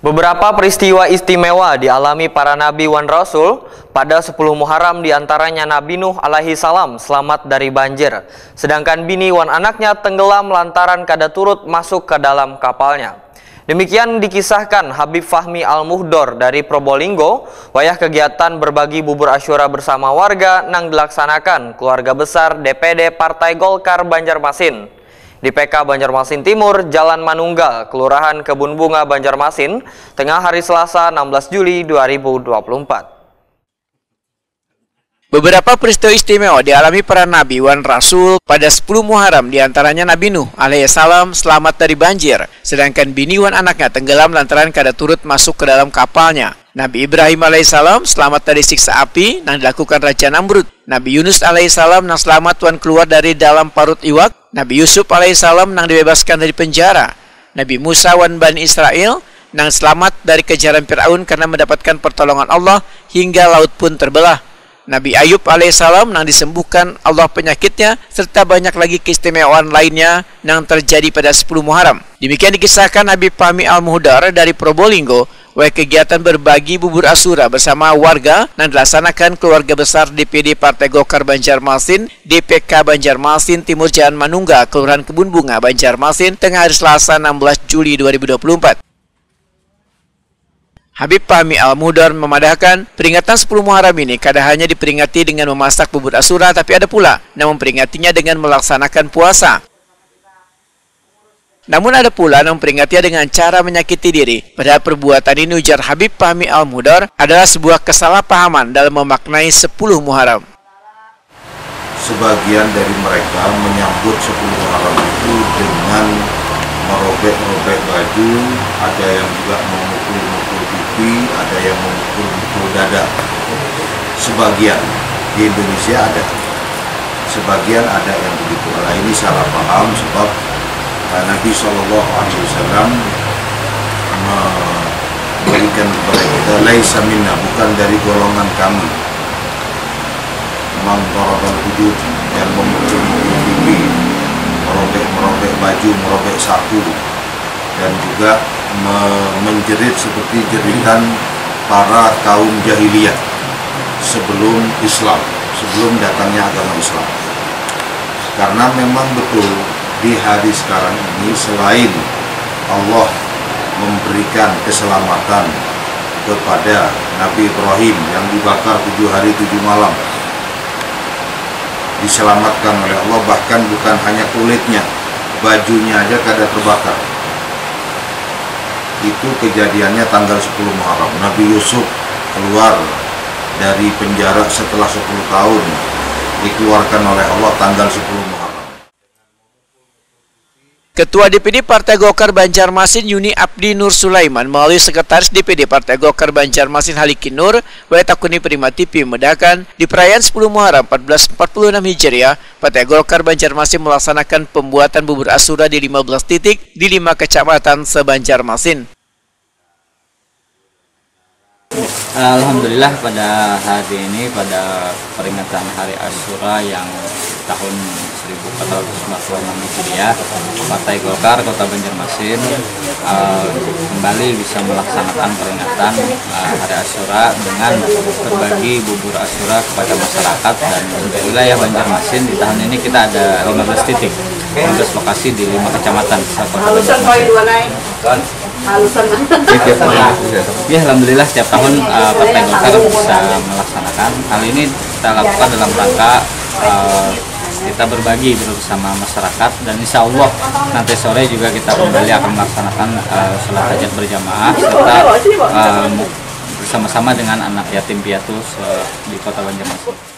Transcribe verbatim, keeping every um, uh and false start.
Beberapa peristiwa istimewa dialami para nabi wan rasul pada sepuluh Muharram, diantaranya Nabi Nuh alaihi salam selamat dari banjir, sedangkan bini wan anaknya tenggelam lantaran kada turut masuk ke dalam kapalnya. Demikian dikisahkan Habib Fahmi Al-Muhdor dari Probolinggo, wayah kegiatan berbagi bubur Asyura bersama warga nang dilaksanakan keluarga besar D P D Partai Golkar Banjarmasin di P K Banjarmasin Timur, Jalan Manunggal, Kelurahan Kebun Bunga, Banjarmasin, tengah hari Selasa, enam belas Juli dua ribu dua puluh empat. Beberapa peristiwa istimewa dialami para nabi wan rasul pada sepuluh Muharram, diantaranya Nabi Nuh alaihissalam selamat dari banjir, sedangkan bini wan anaknya tenggelam lantaran kada turut masuk ke dalam kapalnya. Nabi Ibrahim alaihissalam selamat dari siksa api nang dilakukan Raja Namrud. Nabi Yunus alaihissalam nang selamat wan keluar dari dalam parut iwak. Nabi Yusuf alaihissalam nang dibebaskan dari penjara. Nabi Musa wan Bani Israel nang selamat dari kejaran Firaun karena mendapatkan pertolongan Allah hingga laut pun terbelah. Nabi Ayub alaihissalam nang disembuhkan Allah penyakitnya, serta banyak lagi keistimewaan lainnya nang terjadi pada sepuluh Muharram. Demikian dikisahkan Habib Fahmi Al-Muhdar dari Probolinggo, wayah kegiatan berbagi bubur Asyura bersama warga nang dilaksanakan keluarga besar D P D Partai Golkar Banjarmasin, D P K Banjarmasin Timur, Jalan Manunggal, Kelurahan Kebun Bunga, Banjarmasin, tengah hari Selasa, enam belas Juli dua ribu dua puluh empat. Habib Fahmi Al-Muhdar memadahkan, peringatan sepuluh Muharram ini kada hanya diperingati dengan memasak bubur Asyura, tapi ada pula nang memperingatinya dengan melaksanakan puasa. Namun ada pula nang memperingatinya dengan cara menyakiti diri. Padahal perbuatan ini, ujar Habib Fahmi Al-Muhdar, adalah sebuah kesalahpahaman dalam memaknai sepuluh Muharram. Sebagian dari mereka menyambut sepuluh Muharram itu dengan merobek-robek baju, ada yang juga memukul-mukul pipi, ada yang memukul-mukul dada. Sebagian di Indonesia ada, sebagian ada yang begitu. Nah, ini salah paham sebab, eh, Nabi Shallallahu Alaihi Wasallam memberikan kepada kita, "Laisa minna," bukan dari golongan kami. Mang darabal hudud, yang memukul-mukul pipi, merobek-merobek baju, merobek saku, dan juga me- menjerit seperti jeritan para kaum jahiliyah sebelum Islam, sebelum datangnya agama Islam. Karena memang betul, di hari sekarang ini, selain Allah memberikan keselamatan kepada Nabi Ibrahim yang dibakar tujuh hari tujuh malam, diselamatkan oleh Allah, bahkan bukan hanya kulitnya, bajunya aja kada terbakar. Itu kejadiannya tanggal sepuluh Muharram. Nabi Yusuf keluar dari penjara setelah sepuluh tahun, dikeluarkan oleh Allah tanggal sepuluh Muharram. Ketua D P D Partai Golkar Banjarmasin, Yuni Abdi Nur Sulaiman, melalui Sekretaris D P D Partai Golkar Banjarmasin, Haliki Nur, wayah takuni Prima T V, membedakan, di perayaan sepuluh Muharram empat belas empat puluh enam Hijriah, Partai Golkar Banjarmasin melaksanakan pembuatan bubur Asyura di lima belas titik di lima kecamatan se-Banjarmasin. Alhamdulillah, pada hari ini, pada peringatan Hari Asyura yang tahun seribu empat ratus empat puluh enam Hijriah, Partai Golkar Kota Banjarmasin, eh, kembali bisa melaksanakan peringatan, eh, Hari Asyura dengan berbagi bubur Asyura kepada masyarakat dan wilayah Banjarmasin. Di tahun ini kita ada lima belas titik, lima belas lokasi di lima kecamatan se-Kota Banjarmasin. Ya, alhamdulillah, setiap tahun, eh, Partai Golkar bisa melaksanakan. Hal ini kita lakukan dalam rangka, eh, kita berbagi bersama masyarakat, dan insya Allah nanti sore juga kita kembali akan melaksanakan, eh, sholat hajat berjamaah serta, eh, bersama-sama dengan anak yatim piatu se- di Kota Banjarmasin.